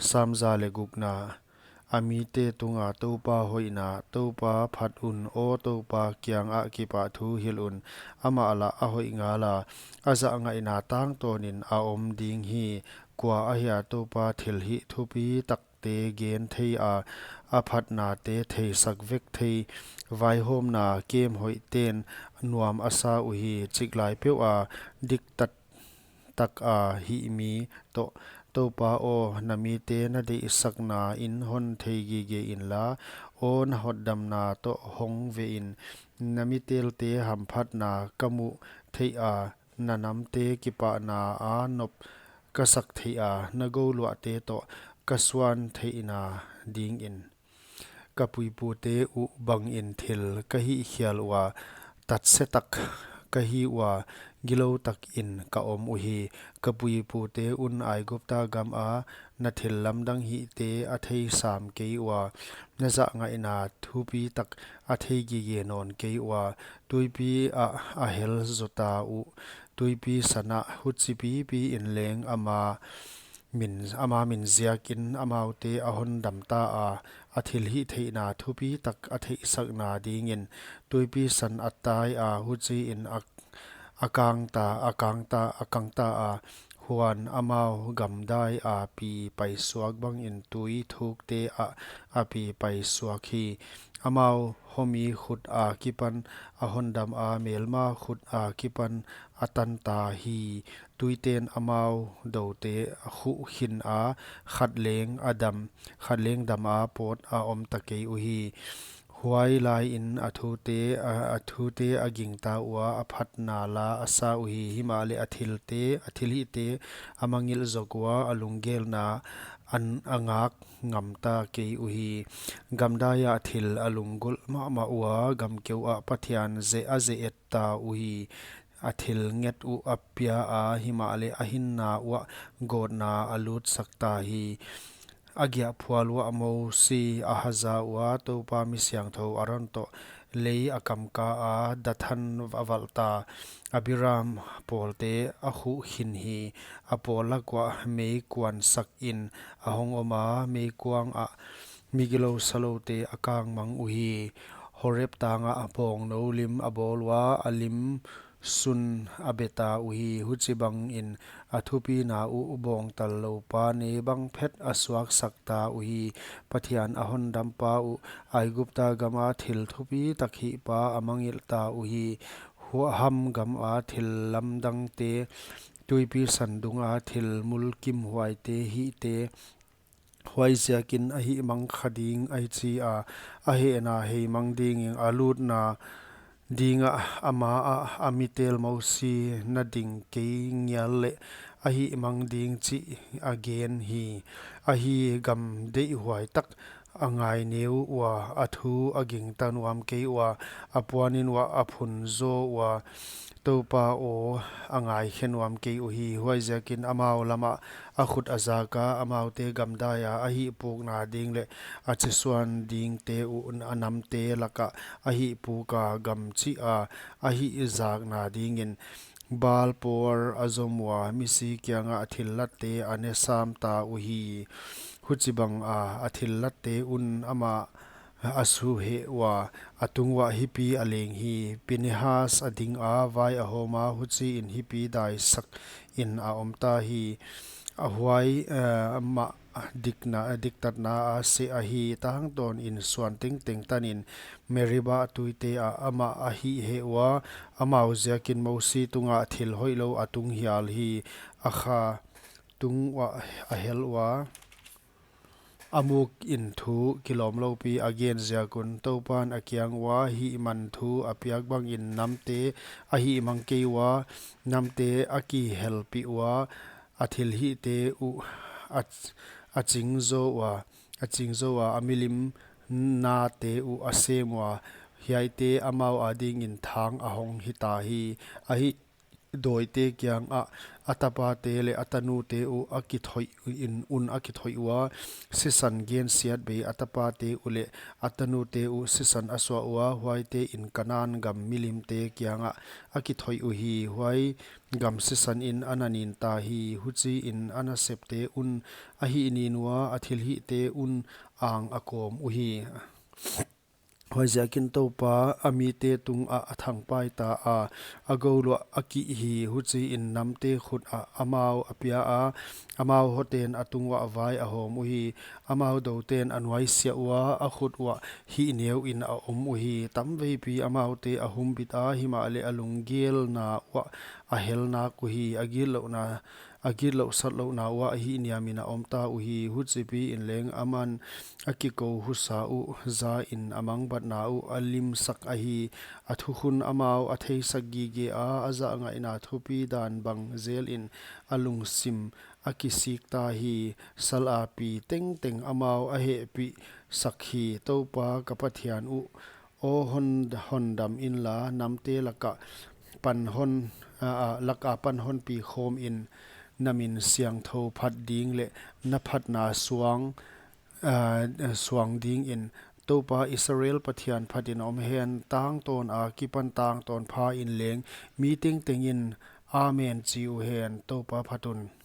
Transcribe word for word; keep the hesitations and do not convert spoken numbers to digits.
Sam za leh gukna. A mite tunga Toupa hoihna. Toupa phat un, aw Toupa, kiangah kipahthu hilh un. Amah lah a hoih ngala, a zahngaihna tangtawnin a om ding hi. Kua ahia Toupa thilhih thupi takte gen thei a, a phatnate theisak vek thei? Vaihawmna kem hoihte'n nuam a sa uhi, chiklai peuha diktat taka hih mi toh. Toupa aw, na mite na deihsakna in hon thei gige inla, aw na hotdamna toh hong ve in. Na mitelte hamphatna ka muh theiha, na namte kipahna a nop ka sak theiha, na gouluahte toh ka suan theihna dingin. Ka puipute uh bangin thil ka hihkhial ua, tatse tak ka hi ua, gilou takin ka om uhi. Ka puipute un Aigupta gama na thil lamdang hihte a thei sam kei ua, na zahngaihna thupi tak a thei gige nawn kei ua. Tuipi ah a hel zota uh, tuipi sanah, huchi pipi in leng ama min, ama min ziakin amaute a hondam ta a, a thilhihtheihna thupi tak a theihsakna dingin. Tuipi san a tai a, huchiin a, a kang ta, a kang ta, a kang ta a, huan amau gamdai a pi paisuak bangin tui thukte ah a pi paisuak hi. Amau homi khut akipan a hondam a, melma khut akipan a tan ta hi. Tuite'n amau doute a khuh khin a, khat leng a dam, khat leng dam a pawt a om ta kei uhi. Huai laiin a thute, a, a thute a gingta ua, a phatna la a sa uhi. Himahleh a thilte, a thilhihte a mangngilh zok ua, a lunggelna a ngak ngam ta kei uhi. Gamdai ah thil a lunggulh mahmah ua, gamkeu ah Pathian zeh a zeh et ta uhi. A thil nget uh a pia a, himahleh a hinna uah gawtna a lutsak ta hi. A giahphual uah Mosi a haza ua, Toupa mi siangthou Aron toh lei a kamka a, Dathan a valh ta. Abiram pawlte a khuh khin hi. A pawl lak uah meikuan sakin a hong om a, meikuang ah migilou saloute a kangmang uhi. Horeb tangah bawngnou lim a bawl ua, a lim sun a be ta uhi. Huchibangin a thupina uh bawngtal loupa ne bang phet a suaksak ta uhi. Pathian a hondampa uh Aigupta gama thil thupi tak hihpa a mangngilh ta uhi. Hua-, Ham gama thil lamdangte, tuipi san dunga thil mulkimhuaite hihte, huaiziakin a hihmang kha ding ahi chi a, a hehna heimang dingin a lutna dingah ama ah a mitel Mosi na ding kei ngial leh a hihmang ding chih a gen hi. Ahi, gam deihhuai tak a ngai neu ua, a thu a gingta nuam kei ua, a puanin uah a phun zaw ua, Toupa aw, a ngaikhe nuam kei uhi. Huaiziakin amau lamah a khut a zak a, amaute gamdai a, a hihpukna ding leh a chisuan dingte uh a namte lakah a hihpuk a, gam chih a a hihzakna dingin Baal Peor a zom ua, misi kiangah a thillatte a ne sam ta uhi. Huchibanga a thillatte un amah a suheh ua, a tung uah hipi a leng hi. Pinehas a ding a, vai a hawm a, huchiin hipi daisakin a om ta hi. A huai, eh, mah dikna, diktatna a seh ahi. Tangtawnin suan tengteng tanin Meriba tuite ah amah a hihheh ua, amau ziakin Mosi tungah thil hoihlou a tung hial hi. A kha tung uah a hel ua, a mukin thu kilawmloupi a gen ziak un. Toupan a kiang ua hihman thu a piak bangin namte a hihmang kei ua, namte a kihelpih ua, a thilhihte uh a, a ching zaw ua, a ching zaw ua, a milim nate uh a sem ua, hiaite amau adingin thang a hong hita hi. Ahi, dawite kiangah a tapate leh a tanute uh a kithoih in un a kithoih ua, sisan gensiatbei a tapate uh leh a tanute uh sisan a suah ua, huaite in Kanan gam milimte kiangah a kithoih uhi. Huai gam sisan in a na nin ta hi. Huchiin a nasepte un a hihnin ua, a thilhihte un ang a kawm uhi. Huaiziakin Toupa a mite tungah a thangpai ta a, a gouluah a kih hi. Huchiin namte khut ah amau a pia a, amau hoten a tunguah vai a hawm uhi. Amau douten a nuaisiah ua, a khut uah hih neuin a om uhi. Tamveipi amaute a humbit a, himahleh a lunggelna uah a hel nak uhi. A gitlouhna, a gitlouh satlouhna uah a hihniamin a om ta uhi. Huchipiin leng aman a kikou husa uh zain a mangbatna uh a limsak ahi. A thukhun amau a theisak gige a, a zahngaihna thupi dan bang zelin a lungsim a kisik ta hi. Sal a pi tengteng amau a hehpihsak hi. Toupa ka Pathian uh, aw hon, hondam inla, namte lakah pan hon, a, a, laka pan honpi khawmin, na min siangthou phat ding leh na phatna suang, a, suang dingin. Toupa Israel Pathian phatin om hen. Tangtawn akipan tangtawn phain leng mi tengtengin Amen chi uhen. Toupa phat un.